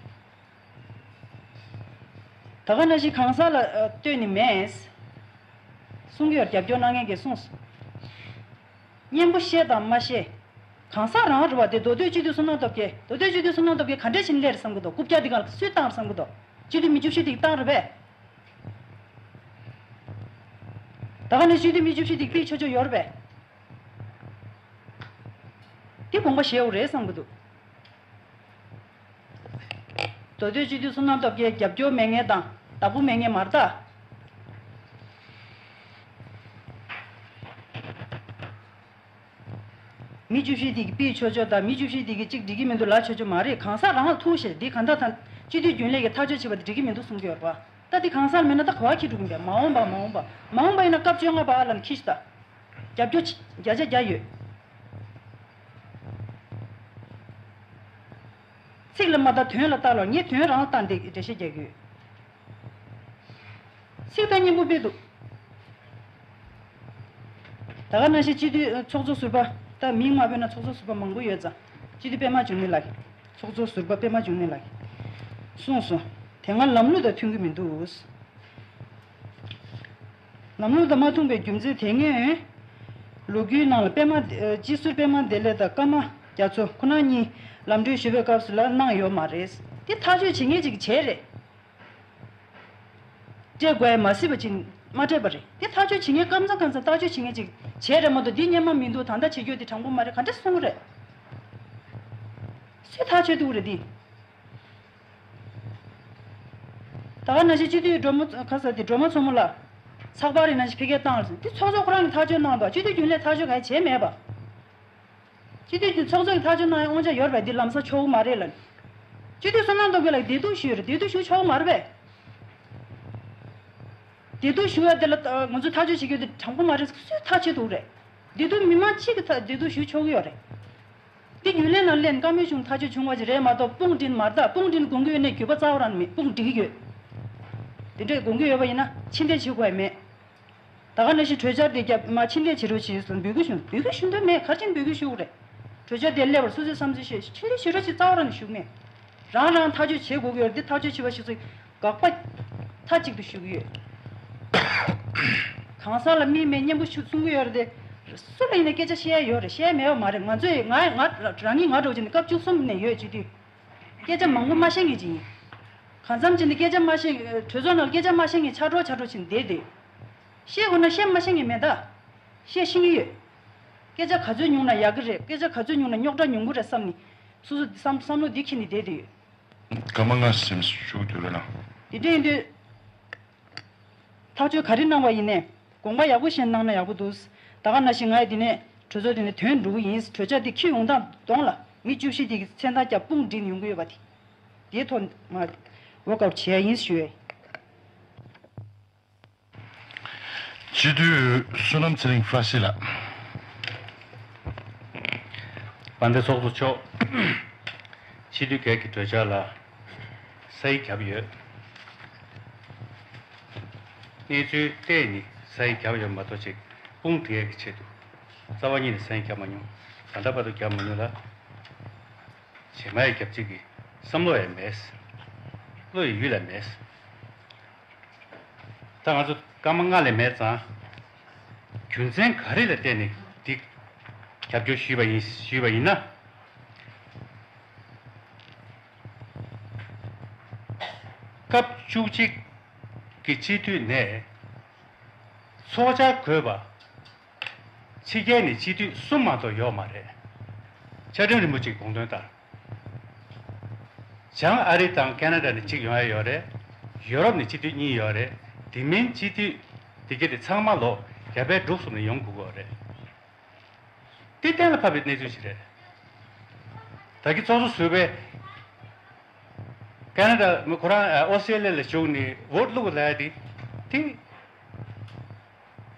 ད་ག་ནང་བཞིན་གང་ཟག་ལ་ཨ། ལྟོས་ནི་མེད། གསུང་གི་ཡོད། རྒྱབ་སྐྱོར་གནང་མཁན་གྱིས་གསུངས་སོང་། སྙན་པོ་བཤད་དང་མ་བཤད། གང་ཟག་རང་རེད་པ། དེ་མདོ་སྟོད་སྤྱི་འཐུས་བསོད་ནམས་སྟོབས་རྒྱལ། མདོ་སྟོད་སྤྱི་འཐུས་བསོད་ནམས་སྟོབས་རྒྱལ་ག་འདྲས་བྱས་ནས་སླེབས་རེད་བསམ་གྱི་འདུག་རྐུབ་བཀྱག་འདི་གང་ལ་སུས་བཏང་རེད་བསམ་གྱི་འདུག་སྤྱི་འཐུས་མི་བཅུ་བཞི་དེ་བཏང་རེད་པས། ད་ག་ནས་སྤྱི་འཐུས་མི་བཅུ་བཞི་དེ་ཕུད་ཆོག་ཆོག་ཡོད་རེད་པས། དེ་དགོངས་པ་བཞེས་དགོས་རེད་བསམ་གྱི་འདུག་མདོ་སྟོད་སྤྱི་འཐུས་བསོད་ནམས་སྟོབས་རྒྱལ་རྒྱབ་སྐྱོར་མེད་མཁན་དང་བདག་པོ་མེད་མཁན་མ་རེད་ད། མི་བཅུ་བཞི་དེ་གིས་ཕུད་ཆོག་ཆོག་དང་། མི་བཅུ་བཞི་དེ་གིས་གཅིག་འགྲིག་གི་མི་འདུག་ལབ་ཆོག་ཆོག་མ་རེད། གང་ཟག་རང་ལ་ཐུག་བྱས། འདི་གང་ལྟར་དང་སྤྱི་འཐུས་རྒྱུན་ལས་ཀྱིས་ཐག་གཅོད་བྱས་པ་དེ་འགྲིག་གི་མི་འདུག་གསུང་གི་ཡོད་རེད་པ། ད་འདི་གང་ཟག་མེད་ན་ད་ག་པར་འཁྱེར་འགྲོ་གི་ཡིན་པས། མ་འོངས་པ་མ་འོངས་པ། མ་འོངས་པ་ཡིན་ན་སྐབས་བཅོ་ལྔ་པ་ལ་འཁྱེར་ཤོག་ད། རྒྱབ་སྐྱོར་བརྒྱ་ཆ་བརྒྱ་ཡོད། ཚིག་ལ་མ་ལྟ་དོན་ལ་ལྟ་ལབ། ངས་དོན་རང་ལ་ལྟ་འདི་འགྲེལ་བཤད་རྒྱག་གི་ཡོད། ཚིག་ད་སྙན་པོ་དཔེ་འདུག་ད་ག་ནང་བཞིན་སྤྱི་འཐུས་ཚོགས་གཙོ་ཟུར་པ། ད་མིང་མ་བོས་ན་ཚོགས་གཙོ་ཟུར་པ་མང་པོ་ཡོད་ཙང་། སྤྱི་འཐུས་པད་མ་འབྱུང་གནས་ལགས། ཚོགས་གཙོ་ཟུར་པ་པད་མ་འབྱུང་གནས་ལགས་གསུངས་སོང་། དེ་སྔ་ལམ་ལུགས་དང་མཐུན་གྱི་མི་འདུག་ལམ་ལུགས་དང་མ་མཐུན་པའི་རྒྱུ་མཚན་དེ་སྔོན་ལོ་རྒྱུས་ནང་ལ་པད་མ་སྤྱི་ཟུར་པད་མ་བདེ་ལེགས་དང་ཀརྨ་རྒྱ་མཚོ་ཁོ་རང་གཉིས་ལམ་གྲོན་ཞུ་བའི་སྐབས་སུ་ལ་གནང་ཡོད་མ་རེད། དེ་ཐག་གཅོད་བྱེད་མཁན་ཅིག་བྱས་རེད། སྤྲད་དགོས་ཡ་མ་སྲིད་པ་ཅིག་མ་སྤྲད་པ་རེད། དེ་ཐག་གཅོད་བྱེད་མཁན་སྐབས་མཚམས་སྐབས་མཚམས་ཐག་གཅོད་བྱེད་མཁན་ཅིག་བྱས་རེད་མ་གཏོགས། འདི་སྔོན་མ་མི་འདུག་ད་ལྟ་བྱེད་རྒྱུ་དེ་དྲང་པོ་མ་རེད། ག་འདྲས་གསུང་གི་རེད། སུས་ཐག་གཅོད་ཐུབ་ཀྱི་རེད་འདི། ད་ག་ནང་བཞིན་སྤྱི་འཐུས་སྒྲོལ་མ་ཁ་ས་དེ་སྒྲོལ་མ་མཚོ་མོ་ལགས། ཚགས་པར་རེ་ནང་བཞིན་ཕ་གིར་བཏང་རེད་ཟེར། དེ་ཚོགས་གཙོ་ཁོ་རང་གིས་ཐག་གཅོད་གནང་དང་། སྤྱི་འཐུས་རྒྱུན་ལས་ཐག་གཅོད་གང་ཡང་བྱས་མེད་པ། སྤྱི་འཐུས་ཀྱི་ཚོགས་གཙོ་གིས་ཐག་གཅོད་གནང་ཡ་དབང་ཆ་ཡོད་རེད་པས། འདི་ལམ་སང་ཆོག་གི་མ་རེད་ལབ། སྤྱི་འཐུས་བསོད་ནམས་སྟོབས་རྒྱལ་ལགས་བདེ་སྡུག་ཞུས་རེད། བདེ་སྡུག་ཞུ་ཆོག་གི་མ་རེད་པས། བདེ་སྡུག་ཞུ་ཡ་དེ་ལ་ང་ཚོས་ཐག་གཅོད་བྱེད་རྒྱུ་དེ་དྲང་པོ་མ་རེད། སུས་ཐག་གཅོད་ཐུབ་རེད། བདེ་སྡུག་མི་མང་གཅིག་གིས་ཐག་བདེ་སྡུག་ཞུ་ཆོག་གི་ཡོད་རེད། འདི་རྒྱུན་ལས་ནང་སླེབས་ནས་བཀའ་མོལ་ཞུ་ཐག་གཅོད་བྱུང་བ་ཅིག་རེད་མ་གཏོགས། དཔུང་སྒྲིག་མ་རེད་ད། དཔུང་སྒྲིག་དགོངས་ཀྱི་ཡོད་ནའི་རྒྱུས་པ་རྩ་བ་རང་མེད། དཔུང་སྒྲིག་གི་ཡོད། དེ་འདྲས་དགོངས་ཀྱི་ཡོད་པ་ཡིན་ན་ཕྱིར་འཐེན་བྱེད་དགོས་ཡ་མེད། ད་ག་ནང་བཞིན་གྲོས་འཆར་དེ་རྒྱབ་མ་ཕྱིར་འཐེན་བྱེད་རོགས་བྱེད་ཟེར་འབོད་སྐུལ་ཞུ། འབོད་སྐུལ་ཞུ་འདོད་མེད། ག་རེ་བྱས་ནས་འབོད་སྐུལ་ཞུ་དགོས་རེད། གྲོས་འཆར་དེ་སླེབས་པར་སོ་སོའི་བསམ་ཚུལ་བཤད། ཕྱིར་འཐེན་བྱེད་རོགས་བྱེད་རྩ་བ་རང་ནས་ཞུ་གི་མེད། རང་རང་ཐག་གཅོད་བྱེད་དགོས་ཀྱི་ཡོད་རེད། འདི་ཐག་གཅོད་བྱེད་པ་ཞིག་ཚོ་དགག་པ་མཐའ་གཅིག་ཏུ་ཞུ་གི་ཡོད། གང་ཟག་ལ་མིས་མེད་སྙན་པོ་ཞུ་གསུང་གི་ཡོད་རེད་དེ། སུ་ལ་ཡིན་ན་སྐད་ཆ་བཤད་ཡ་ཡོད་རེད། བཤད་ཡ་མེད་པ་མ་རེད། ང་ཚོས་ང་ང་རང་ཉིད་ང་འདྲ་བོ་བྱས་ནས་སྐབས་བཅུ་གསུམ་ནས་ཡོད་བྱེད་དུས། སྐད་ཆ་མང་པོ་མ་བཤད་མཁན་ཅིག་ཡིན། གང་འཚམ་བྱས་ནས་སྐད་ཆ་མ་བཤད། གྲོས་ཚོགས་ནང་ལ་སྐད་ཆ་མ་བཤད་མཁན་ཆགས་འགྲོ་ཆགས་འགྲོ་བྱས་ནས་བསྡད་དེ། བཤད་དགོས་ན་བཤད། མ་བཤད་མཁན་མེད་ད། བཤད་ཤེས་ཀྱི་ཡོད། སྐད་ཆ་ག་ཚོད་ཉུང་ན་ཡག་གི་རེད། སྐད་ཆ་ག་ཚོད་ཉུང་ན་རྙོག་དྲ་ཉུང་གི་རེད་བསམ་ནས། སོ་སོ་བསམ་བསམ་བློ་འདི་འཁྱེར་ནས་བསྡད་དེ་ཡོད། སྐར་མ་ལྔ་ཟིན་ཞུ་དུས་ལ་ན། དེ་འདྲ་ཡིན་དུས། ཐག་གཅོད་ག་རེ་གནང་བ་ཡིན་ནའི་དགོངས་པ་ཡག་པོ་བཞེས་གནང་ན་ཡག་པོ་འདུག་ད་ག་ནང་བཞིན་ང་ཡི་འདི་ནས་གྲོས་ཚོགས་འདི་ནས་ཐོན་འགྲོ་གི་ཡིན། གྲོས་འཆར་འདི་འཁྱེར་ཡོང་སྟངས་གདོང་ལ་མི་བཅུ་བཞི་དེ་གི་མཚན་རྟགས་བརྒྱབ་དཔུང་སྒྲིག་ཡོང་གི་ཡོད་པ་དེ། དེའི་ཐོག་མ་ཝོག་ཨའུཊ་བྱེད་ཡ་ཡིན་ཞུ་ཡ་ཡིན། སྤྱི་འཐུས་བསོད་ནམས་ཚེ་རིང་ཧྥ་སི་ལགས། དཔལ་ལྡན་ཚོགས་གཙོ་མཆོག་སྤྱི་འཐུས་སྒེར་གྱི་གྲོས་འཆར་ལ་ས་ཡིག་བརྒྱབ་ཡོད། གནས་ཚུལ་བལྟས་ནས་ས་ཡིག་བརྒྱབ་ཡོད་མ་གཏོགས། ཅིག་དཔུང་སྒྲིག་ཡས་ཀྱི་ཆེད་དུ་རྩ་བ་ཉིད་ནས་ས་ཡིག་བརྒྱབ་མ་མྱོང་། ད་ལྟ་བར་དུ་བརྒྱབ་མ་མྱོང་ལ། རྗེས་མ་ཡི་རྒྱབ་ཅིག་གི་བསམ་བློ་ཡང་མེད། བློ་ཡི་ཡུལ་ལ་མེད། ད་ང་ཚོ་ སྐར་མ་ལྔ་ལས་མེད་ཙང་། རྒྱུ་མཚན་ག་རེ་ལ་བརྟེན་ནས་འདི་རྒྱབ་སྐྱོར་ཞུས་པ་ཡིན་ཞུས་པ་ཡིན་ན། སྐབས་བཅུ་གཅིག་གི་སྤྱི་འཐུས་ནས་ཚོགས་བཅར་དགོས་པ། ཕྱི་རྒྱལ་ནས་སྤྱི་འཐུས་གསུམ་མ་གཏོགས་ཡོད་མ་རེད། བཅའ་ཁྲིམས་རིན་པོ་ཆེའི་དགོངས་དོན་ལྟར། བྱང་ཨ་རི་དང་ཁེ་ན་ཌ་ནས་གཅིག་ཡོང་ཡ་ཡོད་རེད། ཡོ་རོབ་ནས་སྤྱི་འཐུས་གཉིས་ཡོད་རེད། དེ་མིན་སྤྱི་འཐུས་དེ་གྱད་དེ་ཚང་མ་ལོ་རྒྱ་བལ་འབྲུག་གསུམ་ནས་ཡོང་དགོས་ཀྱི་ཡོད་རེད། དེ་གཏན་ལ་ཕབ་པའི་གནས་ཚུལ་ཞིག་རེད། ད་གི་ཚོགས་གཙོ་ཟུར་པས་ཁེ་ན་ཌ་མི་ཁོ་རང་ཨོ་སི་ཀྲི་ལི་ཡ་ལ་བཞུགས་ནས་འོས་བླུག་ལབ་ཡ་དེ་དེ་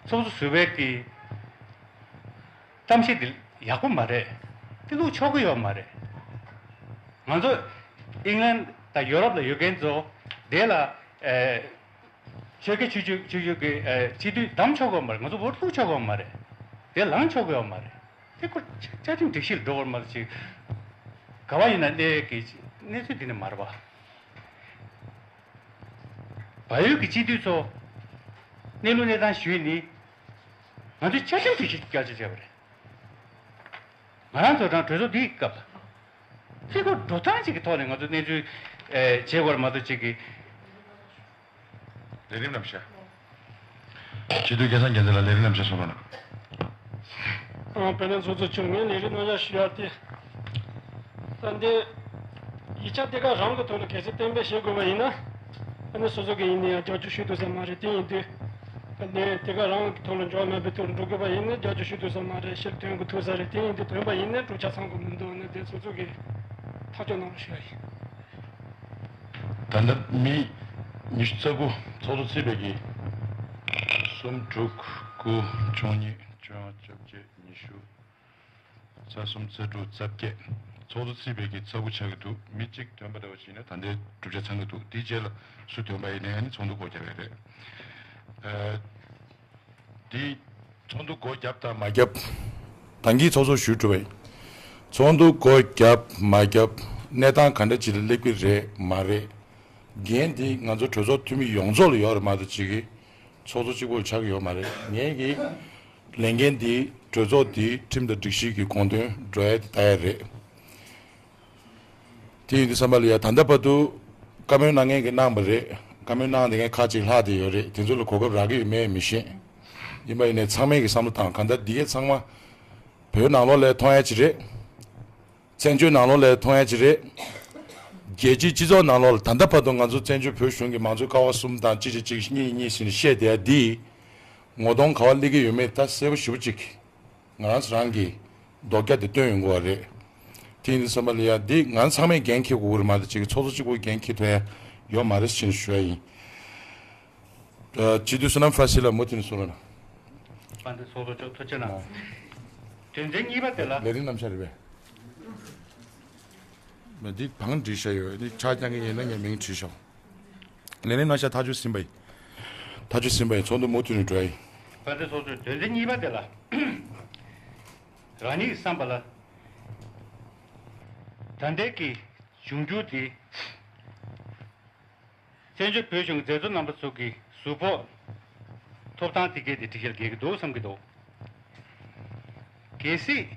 ཚོགས་གཙོ་ཟུར་པའི་གི་གཏམ་བཤད་འདི་ཡག་པོ་མ་རེད། འདི་བླུག་ཆོག་གི་ཡོད་མ་རེད། ང་ཚོ་ཨིང་ལན་དང་ཡོ་རོབ་ལ་ཡོད་མཁན་ཚོ་དེ་ལ་ཨེ་ཆོལ་ཁ་ཆོས་ཆོས་ཆོས་ཆོས་ཀྱི་ཨེ་སྤྱི་འཐུས་བདམས་ཆོག་གི་ཡོད་མ་རེད། ང་ཚོ་འོས་བླུག་ཆོག་གི་ཡོད་མ་རེད། དེ་ལངས་ཆོག་གི་ཡོད་མ་རེད། དེ་ཁོ་བཅའ་ཁྲིམས་སྒྲིག་གཞི་ལ་འགྲོ་བར་མ་གཏོགས་ཅིག་ག་བ་ཡིན་ན་གནས་ཀྱི་གནས་ཚུལ་འདི་ནི་མ་རེད་པ། བལ་ཡུལ་གྱི་སྤྱི་འཐུས་ཚོ་གནས་ལུགས་གནས་སྟངས་ཞུས་ནི་ང་ཚོས་བཅའ་ཁྲིམས་སྒྲིག་གཞི་བསྐྱར་བཅོས་བྱས་པ་རེད། ང་རང་ཚོ་རང་གྲོས་ཚོགས་འདིའི་སྐབས་ལ་ཚིག་གོ་འགྲོ་སྟངས་ཅིག་གི་ཐོག་ནས་ང་ཚོ་གནས་ཚུལ་ཨེ་བྱེད་དགོས་རེད་མ་གཏོགས་ཅིག་གི་ལས་རིམ་རྣམ་གཞག་སྤྱི་འཐུས་སྐལ་བཟང་རྒྱལ་མཚན་ལ་ལས་རིམ་རྣམ་གཞག་གསུང་རོགས་གནང་། ཨང་། དཔལ་ལྡན་ཚོགས་གཙོ་མཆོག་ངས་ལས་རིམ་རྣམ་གཞག་ཞུ་ཡག་དེ། ད་འདི་ཡིག་ཆ་དེ་ག་རང་གི་ཐོག་ལ་གལ་སྲིད་གཏན་འབེབས་བྱེད་དགོས་པ་ཡིན་ན། ཨ་ནི་སོ་སོ་གི་ཡིན་ན་ཡང་རྒྱབ་སྐྱོར་ཞུ་ཐུབ་ས་མ་རེད། དེ་ཡིན་དུས། ད་ལན་དེ་ག་རང་གི་ཐོག་ལ་འཇོག་མེད་པའི་ཐོག་ལ་འགྲོ་དགོས་པ་ཡིན་ན་རྒྱབ་སྐྱོར་ཞུ་ཐུབ་ས་མ་རེད། ཕྱིར་ཐོན་དགོས་ཐུག་ས་རེད། དེ་ཡིན་དུས་ཐོན་པ་ཡིན་ན་གྲུབ་ཆ་ཚང་དགོས་མི་འདུག་ཨ་ནི་དེ་སོ་སོ་གི་ཐག་གཅོད་གནང་རོགས་ཞུ་ཡ་ཡིན། ད་ལྟ་མི་ཉི་ཤུ་རྩ་དགུ་ཚོགས་གཙོ་བརྩིས་པའི་གི་གསུམ་དྲུག་དགུ་བཅུ་གཉིས་བཅོ་ལྔ་བཅོ་བརྒྱད་ཉི་ཤུ་རྩ་གསུམ་རྩ་དྲུག་རྩ་བརྒྱད། ཚོགས་གཙོ་བརྩིས་པའི་གི་རྩ་དགུ་ཆགས་ཀྱི་འདུག་མི་གཅིག་ཐོན་པ་འདྲ་བ་ཞིག་ནས་ད་ལྟའི་གྲུབ་ཆ་ཚང་གི་འདུག་དེའི་རྗེས་ལ་སུ་ཐོན་པ་ཡིན་ནའི་ཚོགས་འདུ་སྒོ་རྒྱག་ཡ་རེད། ཨ། དེ་ཚོགས་འདུ་སྒོ་བརྒྱབ་དང་མ་བརྒྱབ། ད་གིན་ཚོགས་གཙོ་ཞུས་གྲུབ་པ་ཡིན། ཚོགས་འདུ་སྒོ་བརྒྱབ་མ་བརྒྱབ་གནས་སྟངས་ག་འདྲ་ཅིག་ལ་སླེབས་ཀྱི་རེད་མ་རེད། འགན་དེ་ང་ཚོ་གྲོས་ཚོགས་འཐུས་མི་ཡོངས་རྫོགས་ལ་ཡོད་རེད་མ་གཏོགས་ཅིག་གིས་ཚོགས་གཙོ་གཅིག་པོ་ལ་ཆགས་ཀྱི་ཡོད་མ་རེད། ངས་ཀྱི་ལས་འགན་དེ་གྲོས་ཚོགས་དེ་ཁྲིམས་དང་སྒྲིག་གཞི་གི་དགོངས་དོན་འགྲོ་ཡ་དེ་ལྟ་ཡ་རེད། དེ་ཡིན་དུས་བསམ་པ་ལ་ཡ་ད་ལྟ་བར་དུ་བཀའ་མོལ་གནང་མཁན་གྱིས་གནང་བ་རེད། བཀའ་མོལ་གནང་བསྡད་མཁན་ཁག་ཅིག་ལྷག་བསྡད་ཡོད་རེད། དེ་ཚོ་ལ་གོ་སྐབས་རག་གི་ཡོད་མེད་མི་ཤེས། ཡིན་པ་ཡིན་ནའི་ཚང་མས་ཀྱི་བསམ་བློ་བཏང་གང་ལྟར་འདི་གས་ཚང་མ་བོད་ནང་ལོགས་ལ་མཐོང་ཡ་ཅིག་རེད། བཙན་བྱོལ་ནང་ལོགས་ལ་མཐོང་ཡ་ཅིག་རེད། རྒྱལ་སྤྱིའི་སྤྱི་ཚོགས་ནང་ལོགས་ལ་ད་ལྟ་བར་དུ་ང་ཚོ་བཙན་བྱོལ་བོད་གཞུང་གི་མང་གཙོའི་ཀ་བ་གསུམ་དང་གཅིག་གཅིག་གཅིག་གཉིས་གཉིས་ཟེར་ནས་བཤད་བསྡད་ཡ་འདི་ངོ་གདོང་ག་བ་སླེབས་ཀྱི་ཡོད་མེད་ད་གསལ་པོ་ཞེ་པོ་ཅིག་ང་རང་རང་གི་རྡོག་རྒྱ་དེ་བཏོན་ཡོང་གི་ཡོད་རེད། དེ་ཡིན་དུས་བསམ་པ་ལ་ཡ་འདི་ང་ཚང་མས་འགན་འཁྱེར་དགོས་ཀྱི་རེད་མ་གཏོགས་ཅིག་གི་ཚོགས་གཙོ་གཅིག་པོས་འགན་འཁྱེར་ཐུབ་ཡ་ཡོད་མ་རེད་ཟེར་ནས་ཞུ་ཡ་ཡིན། ཨ། སྤྱི་འཐུས་བསོད་ནམས་ཧྥ་སི་ལགས་མུ་མཐུད་ནས་གསུང་རོགས་གནང་། དཔལ་ལྡན་ཚོགས་གཙོ་མཆོག་ཐུགས་རྗེ་གནང་། དོན་ཚན་གཉིས་པ་དེ་ལ། ལས་རིམ་རྣམ་གཞག་རེད་པས། མ་འདི་བང་བསྒྲིགས་བཞག་ཡོད། འདི་ཕྱག་རྐྱང་གི་ཡིན་ན་ངས་མིང་བྲིས་ཤོག་ལས་རིམ་རྣམ་གཞག་ཐག་གཅོད་ཟིན་པ་ཡིན། ཐག་གཅོད་ཟིན་པ་ཡིན། ཚོགས་འདུ་མུ་མཐུད་ནས་འགྲོ་ཡ་ཡིན། དཔལ་ལྡན་ཚོགས་གཙོས་དོན་ཚན་གཉིས་པ་དེ་ལ། རང་ཉིད་ཀྱི་བསམ་པ་ལ། ད་ལྟའི་གི་འབྱུང་འགྱུར་དེ། བཙན་བྱོལ་བོད་གཞུང་མཛད་གཙོ་རྣམ་པ་ཚོ་གི་གཟུགས་ཕོགས་ཐོབ་ཐང་དེ་གས་དེ་སྒྲིག་གཞི་ལ་འགལ་གྱི་འདུག་བསམ་གྱི་འདུག་གལ་སྲིད།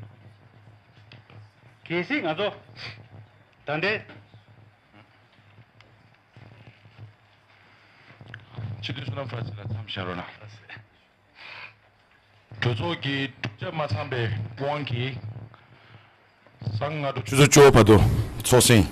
གལ་སྲིད་ང་ཚོ་ད་ལྟའི་སྤྱི་འཐུས་བསོད་ནམས་ཧྥ་སི་ལགས་མཚམས་བཞག་རོགས་གནང་། གྲོས་ཚོགས་ཀྱི་གྲུབ་ཆ་མ་ཚང་པའི་དབང་གིས་གཟའ་སྔ་དྲོ་ཆུ་ཚོད་བཅུ་བར་དུ་ཚོགས་ཟིན།